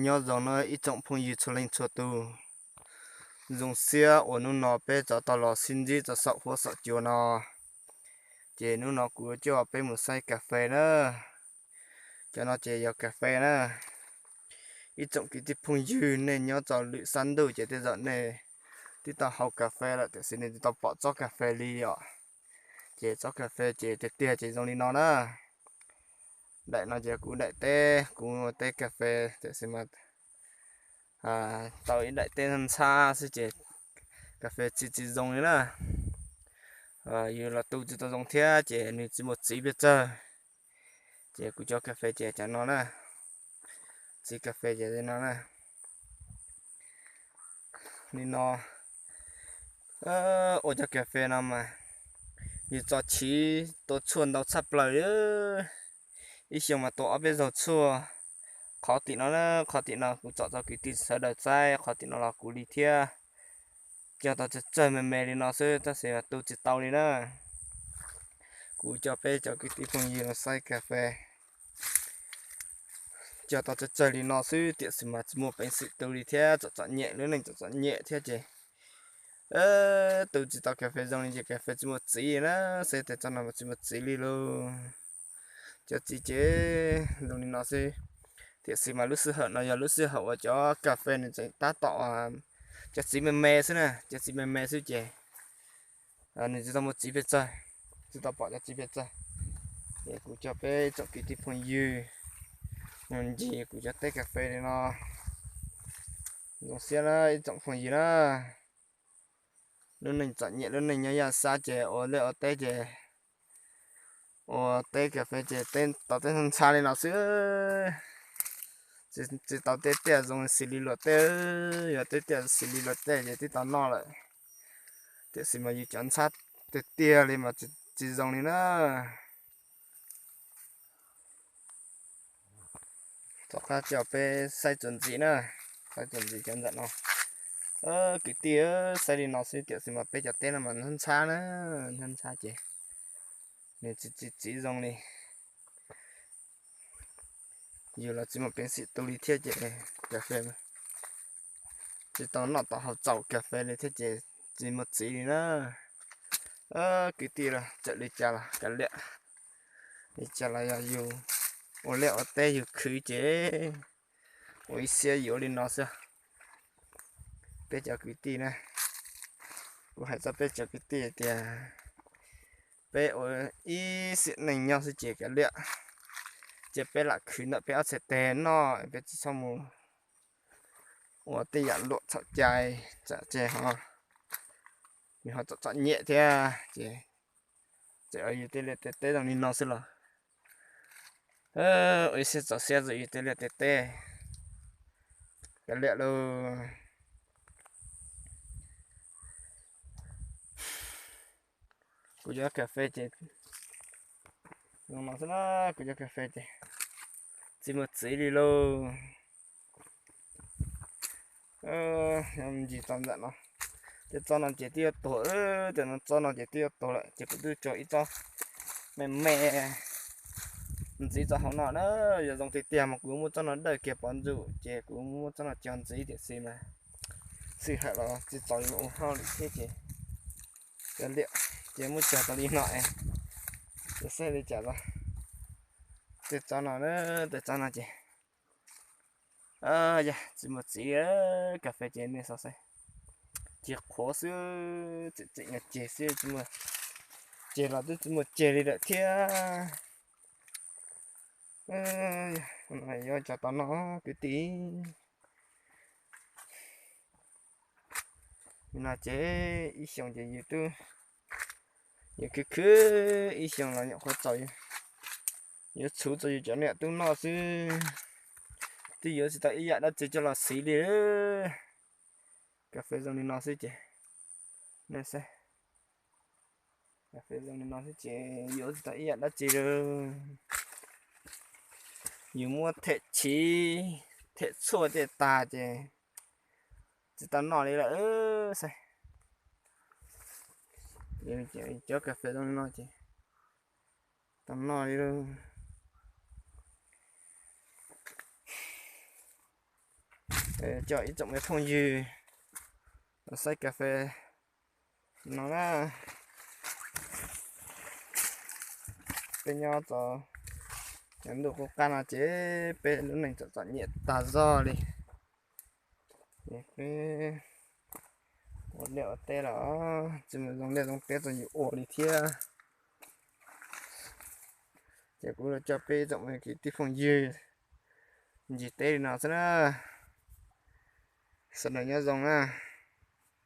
Nyob zoo na ib tsoom phooj ywg txhua leej txhua tus. Zoo siab uas hnub no peb tau los sib ntsib rau saum huab saum cua no. Ces hnub no kuv coj peb mus saib kas fes na. Cov no ces yog kas fes na. Ib tsoom kwv tij phooj ywg nej nyob rau lwm sab ntuj ces tej zaum nej twb tau haus kas fes lawm tiam sis nej tsis tau pom tsob kas fes li os. Ces tsob kas fes ces tiag tiag ces zoo li no na. Daim no ces kuv daim teb, kuv teb kas fes tiam sis mas tau ib daim teb ntxhab xwb ces kas fes tsis tsis zoo li na. Yus los tu tsis tau zoo thiab ces nws tsis muaj txiv pes tsawg. Ces kuv cov kas fes ces cov no na, txiv kas fes ces li no na. Li no, ua cov kas fes no mas yus txo chiv tua tshuaj ntau tshaj plaws li. Ib xyoo mas tua ob peb zaug tshuaj. Qhov tim no na, qhov tim no kuv tsom rau kwv tij sawv daws saib, qhov tim no los kuv li thiab. Cog tau tsawg tsawg me me li no xwb tab sis mas tu tsis tau li na. Kuv coj peb cov kwv tij phooj ywg los saib kas fes. Cog tau tsawg tsawg li no xwb tiam sis mas tsis muaj peev xwm tu li thiab, txom txom nyem, lub neej txom txom nyem thiab ces tu tsis tau kas fes zoo li ces kas fes tsis muaj txiv na, saib tes tsob no mas tsis muaj txiv li lauj. Cov txiv ces zoo li no xwb, tiam sis mas lub sij hawm no yog lub sij hawm uas cov kas fes nws tseem tab tom cov txiv me me xwb na, cov txiv me me xwb ces nws tsis tau muaj txiv pes tsawg, tsis tau pom cov txiv pes tsawg. Ces kuv coj peb tsoom kwv tij phooj ywg mus ncig kuv cov teb kas fes li no. Zoo siab na ib tsoom phooj ywg na. Lub neej txom nyem, lub neej nyob yaj sab ces ua liaj ua teb ces ua teb kas fes ces tau teb ntxhab li no xwb. Tsis tau teb tiaj zoo xis li luag tej, yog teb tiaj xis li luag tej ces twb tau noj lawm. Tiam sis mas yus cov ntxhab tiag tiag li mas tsis zoo li na. Tom qab coj peb saib txuas ntxiv na, saib txuas ntxiv cov ntawm no. Kwv tij, saib li no xwb tiam sis mas peb cov teb no mas ntxhab ntxhab na, ntxhab ntxhab ces nws tsis txiv txiv zoo li. Yus los tsis muaj peev xwm tu li thiab ces kas fes tsis tau noj tau haus txaus kas fes li thiab ces tsis muaj txiv li na. Kwv tij, txawm li cas los kav liam, li cas los yog yus ua liaj ua teb yus khwv ces ua ib siab yuav li no xwb. Peb cov kwv tij na, kuv hais txog peb cov kwv tij tias peb ua ib sim neej nyob xwb ces kav liam, ces peb lam khwv ntawm peb ob txhais tes noj, peb tsis txhob mus ua tej yam luam txhaum cai, tsam ces ho nws ho txom txom nyem thiab ces txawm yus tej liaj tej teb zoo li no xwb los ua ib siab txaus siab rau yus tej liaj tej teb. Kav liam lauj. Kuv cov kas fes ces zoo no xwb na, kuv cov kas fes ces tsis muaj txiv li lauj. Ncig tau ntawm no, tej tsob no ces twb yuav tuag, tej tsob no ces twb yuav tuag lawm ces kuv twb tso ib tsob me me ntxiv txog hauv no na. Yog zoo tiag tiag mas kuv muab tsob no dawj kiag pov ntsuj ces kuv muab tsob no cog ntxiv tiam sis mas sij hawm los tsis txaus yuav ua hauj lwm thiab ces kav liam, ces muab cog tau li no es saib li cas los. Tej tsob no, tej tsob no ces yog tsis muaj txiv, kas fes ces nej xav xav, ceg qhuav xwb, txim txim nyuag ceg xwb, tsis muaj ceg los twb tsis muaj ceg li lawm thiab. Yuav cog tau no kwv tij. Li no ces ib xyoos ces yus twb, yus khwv khwv ib xyoos los nyuam qhuav txaus, yuav txhuv txaus yus cov niam tub noj xwb, twb yuav tsis tau ib yam dab tsi coj los siv li. Kas fes zoo li no xwb ces, nej saib, kas fes zoo li no xwb ces yuav tsis tau ib yam dab tsi li. Yus muab them chiv, them tshuaj tej tag ces tsis tau noj li lawm xwb. Cov kas fes zoo li no ces tau noj li lauj. Coj ib tsoom me phooj ywg los saib kas fes no na. Peb nyob txog cov ntuj qub qab no ces peb lub neej txom txom nyem tag zog li. Ces peb ua liaj ua teb los tsis mus zoo liaj zoo teb txog yus ua li thiab. Ces kuv los coj peb tsoom me kwv tij phooj ywg ncig teb li no xwb na. Sawv daws nyob zoo na.